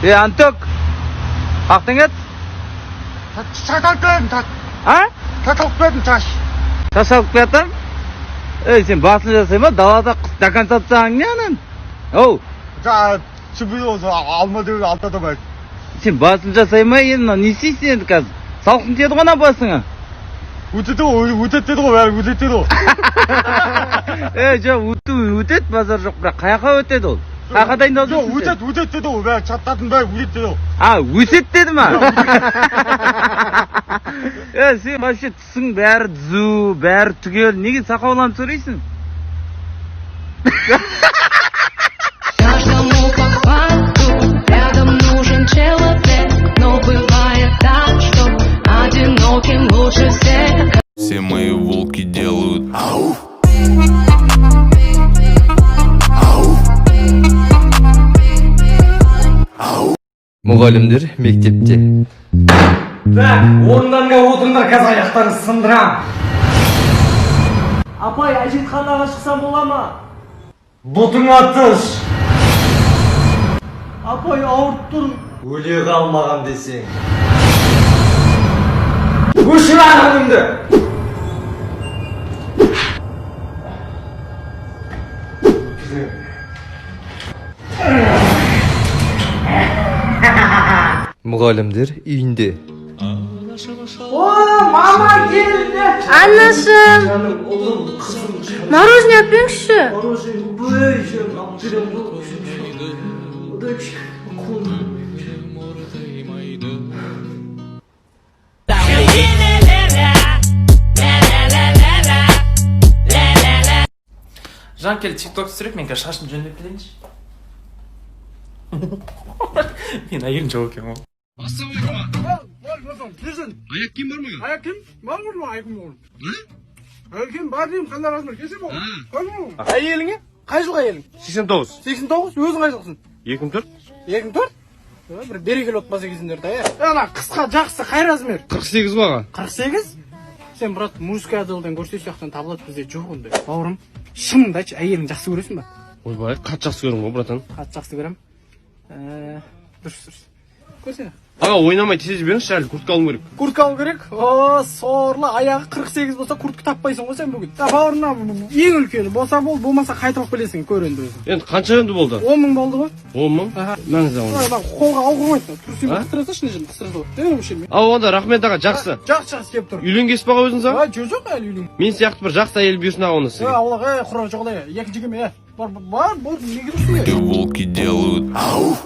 Е, Анток, қақтың ет? Шаш алып келдім, шаш. А? Шаш алып келдім, шаш. Шаш алып келатам? Ей, сен басын жасай ма? Далада қыс до конца тастаған не анан? Оу, Түсінбейді ғой, алма деген алты адам айтты. Сен басын жасай ма енді, мынау не істейсің енді қазір? Салқын тиеді ғой ана басыңа. Өтеді ғой, өтеді деді ғой, бәрі өтеді деді ғой. Е, жоқ, өту өтеді, базар жоқ, бірақ қаяққа өтеді ол? Қаяққа дайындалып Жоқ, жүрсің сен? өтеді, өтеді деді ғой, бәрі чаттардың бәрі өтеді деді ғой. А, өседі деді ма? Е, сен вообще түсің бәрі түзу, бәрі түгел. Неге сақауланып сөйлейсің? Каждому по факту рядом нужен человек, но бывает так, что одиноким лучше всех. Все мои волки делают ау. Мұғалімдер мектепте. Так, орындарыңа отырыңдар, қазір аяқтарыңды сындырам. Апай, әжетханаға шықсам бола ма? Бұтыңа тыш. Апай, ауырып тұр. Өле қалмаған десең. Өшір ағыныңды. Мұғалімдер үйінде. Анашым, Жаным, ұлым, қызым. Мороженое алып беріңізші. Мороженое, бүй, жаным, алып беремін ғой. Одан қолым. Жан, кел, Тик Ток түсірейік. Мен қазір шашымды жөндеп келейінші. Мен әйелім жоқ екен ғой. Аяқ киім бар ма? Аяқ киім бар ғой, аяқ киім бар. Аяқ киім бар деймін, қандай размер келсе болды. Әйеліңе? Қай жылғы әйелің? 89. 89, өзің қай жылғысың? 2004. 2004? Бір берекелі отбасы екенсіңдер да, иә. Ана қысқа жақсы, қай размер? 48 ғой, аға. 48? Сен, брат, мужской отделден көрсе, сол жақтан табылады, бізде жоқ ондай. Бауырым, шыныңды айтшы, әйеліңді жақсы көресің ба? Ойбай, қатты жақсы көремін ғой, братан. Қатты жақсы көремін. Дұрыс, дұрыс. Көрсene. Аға, ойнамай тез беріңізші, әлі куртка алуым керек. Куртка алу керек. О, сорлы, аяғы 48 болса, куртка таппайсың ғой сен бүгін. Та, бауырым, мына ең үлкені болса бол, болмаса қайтып алып келесің, көр енді өзің. Енді қанша енді болды? 10 мың болды ғой. 10 мың? Аха. Мәңіз аға. Ой, мына қолға алуға болмайды. Трусиңді А? қыстыра салшы, мына жерін қыстыра сал. Е, вообще. Ал онда рахмет, аға, жақсы. Жақсы, жақсы келіп тұр. Үйленгенсіз ба, аға, өзіңіз, аға? А, жоқ, жоқ, әлі үйлен. Мен сияқты бір жақсы әйел бұйырсын, аға, онда Е, сізге. аулақ, е, құра жоқ, е, екінші кеме, е. Бар, бар, бар, неге тұрсың, е? Волки делают ау.